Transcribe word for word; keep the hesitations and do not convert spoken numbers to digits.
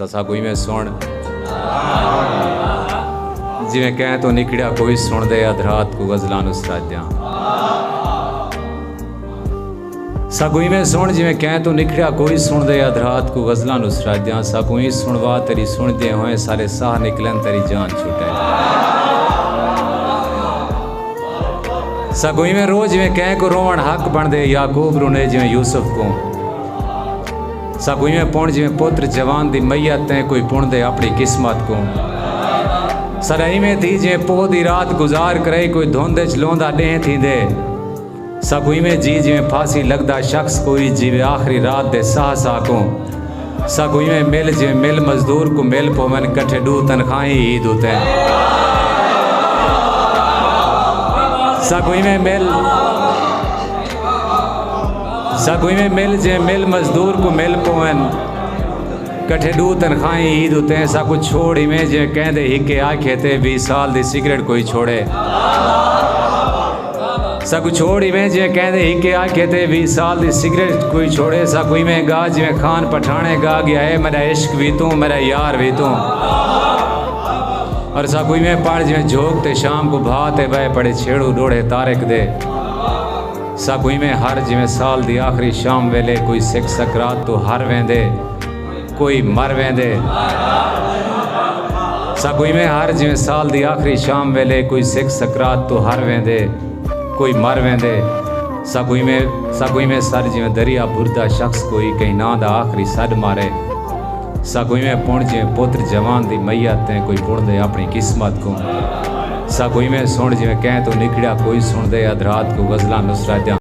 ساکوں ایویں سݨ جیویں کہیں توں نکھڑیا کوئی سݨدے ادھ رات کوں غزلاں نوں سراجدیاں۔ ساکوں ایویں سݨ جیویں کہیں توں نکھڑیا کوئی سݨدے ادھ رات کوں غزلاں نوں سراجدیاں۔ ساکوں ایں سݨوا تیݙی سݨدے ہوئیں سارے ساہ نکلن تیݙی جان چھٹے۔ ساکوں ایویں رو جیویں کہیں کوں رووݨ حق بݨدے یعقوب رونے جیویں یوسف کوں۔ ساکوں ایویں پݨ جیویں پتر جوان دی میت تیں کوئی پݨدے اپݨی قسمت کوں۔ ساݙا ایویں تھی جیویں پوہ دی رات گزار کرئی کوئی دھند اچ لوندا ݙینہہ تھیندے۔ ساکوں ایویں جی جیویں پھاسی لڳدا شخص کوئی جیوے آخری رات دے ساہ ساہ کوں۔ ساکوں ایویں مل جیویں مل مزدور کوں مل پوون کٹھے ݙو تنخواہیں عید اتے۔ ساکوں ایویں مل ساکوں ایویں مل جیویں مل مزدور کوں مل پوون کٹھے ݙو تنخواہیں عید اتے۔ ساکوں چھوڑ ایویں جیویں کہیں دے ہکے آکھے تے ویہہ سال دی سگریٹ کوئی چھوڑے۔ ساکوں چھوڑ ایویں جیویں کہیں دے ہکے آکھے تے ویہہ سال دی سگریٹ کوئی چھوڑے۔ ساکوں ایویں ڳا جیویں خان پٹھاݨے ڳا ڳیا ہے میݙا عشق وی توں میݙا یار وی توں۔ اور ساکوں ایویں پڑھ جیویں جھوک تے شام کوں بھا تے ٻہہ پڑھے چھیڑو ݙوہڑے طارق دے۔ ساکوں ایویں ہر جیویں سال دی آخری شام ویلے کوئی سکھ سکرات توں ہر ویندے، کوئی مر ویندے۔ ساکوں ایویں ہر جیویں سال دی آخری شام ویلے کوئی سکھ سکرات توں ہر ویندے، کوئی مر ویندے۔ ساکوں ایویں ساکوں ایویں سݙ جیویں دریا بھردا شخص کوئی کہیں ناں دا آخری سݙ مارے۔ ساکوں ایویں پݨ جیویں پتر جوان دی میت تیں کوئی پݨدے اپݨی قسمت کوں۔ ساکوں ایویں سݨ جیویں کہیں توں نکھڑیا کوئی سݨدے ادھ رات کوں غزلاں نصرت دیاں۔